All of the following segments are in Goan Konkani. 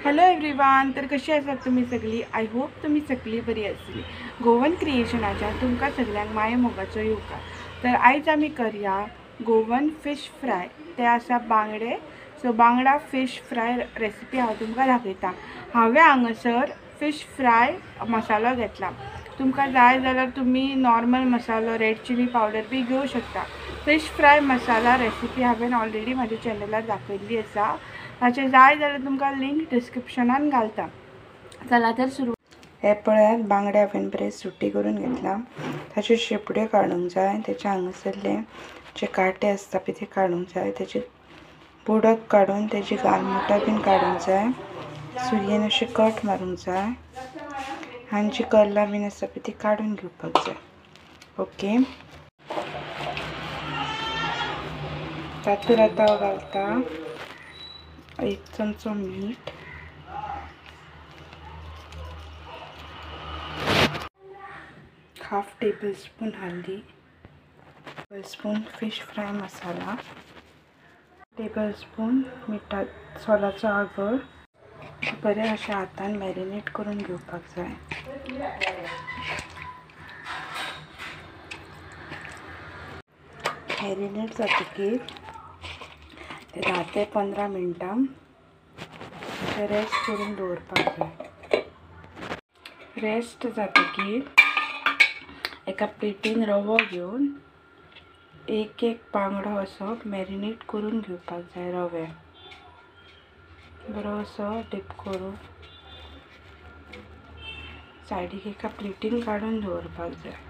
हॅलो एवरीवन, तर कशी आसात तुमी सगळी? I hope तुमी सगळी बरी आसतली। गोवन क्रिएशनाच्या तुमकां सगळ्यांक माये मोगाचो येवकार। तर आयज आमी करया गोवन फिश फ्राय, ते आसा बांगडे। सो बांगडा फिश फ्राय रेसिपी हांव तुमकां दाखयता। हांवें हांगासर फिश फ्राय मसालो घेतला। तुमकां जाय जाल्यार तुमी नॉर्मल मसालो, रेड चिली पावडर बी घेवं शकता। फिश फ्राय मसाला रेसिपी हांवें ऑलरेडी म्हज्या चॅनलार दाखयल्ली आसा, ताचें जाय जाल्यार तुमकां लिंक डिस्क्रिप्शनान घालता। चला तर सुरू। हे पळयात बांगडे हांवें बरे सुटी करून घेतला। ताच्यो शेपड्यो काडूंक जाय, ताचे हांगासरले जे कांटे आसता पळय ते काडूंक जाय, ताचे बुडक काडून ताची गालमुटां बीन काडूंक जाय, सुरयेन अशें कट मारूंक जाय आनी जी कल्लां बीन आसता पळय ती काडून घेवपाक जाय। ओके, तातूंत आतां हांव घालता एक चमचो मीठ, हाफ टेबल स्पून हल्दी, table spoon fish fry masala, table spoon मिठा सोलाचो आगळ। बरें अशें हातान मॅरिनेट करून घेवपाक जाय। मॅरिनेट जातकीर ते 10 ते 15 मिनटां ते रेस्ट करून दवरपाक जाय। रेस्ट जातकीर एका प्लेटीन रवो घेवन एक एक बांगडो असो मॅरिनेट करून घेवपाक जाय। रव्याक बरो असो डीप करून सायडीक एका प्लेटीन काडून दवरपाक जाय।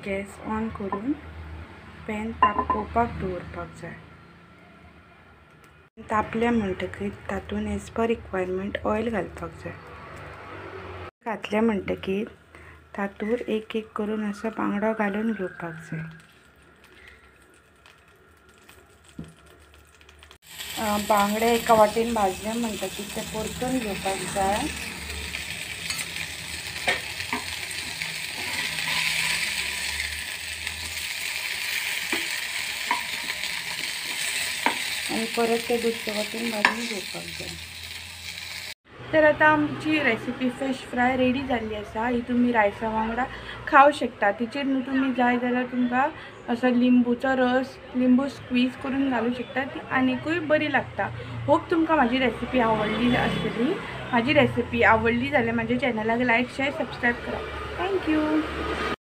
गॅस ऑन करून पॅन तापोवपाक दवरपाक जाय। तापलें म्हणटकीर तातूंत एज पर रिक्वायरमेंट ऑयल घालपाक जाय। घातलें म्हणटकीर तातूंत एक एक करून असो बांगडो घालून घेवपाक जाय। बांगडे एका वाटेन भाजले म्हणटकीर ते परतून घेवपाक जाय। आनी परत ते दुसरे वाटेन भाजून घेवपाक जाय। तर आतां आमची रेसिपी फिश फ्राय रेडी जाल्ली आसा। ही तुमी रायसा वांगडा खावं शकता। तिचेर न्हू तुमी जाय जाल्यार तुमकां असो लिंबूचो रस, लिंबू स्क्वीज करून घालूं शकता, ती आनीकूय बरी लागता। होप तुमकां म्हाजी रेसिपी आवडली आसतली। म्हाजी रेसिपी आवडली जाल्यार म्हाज्या चॅनलाक लायक, शेअर, सबस्क्रायब करा। Thank you.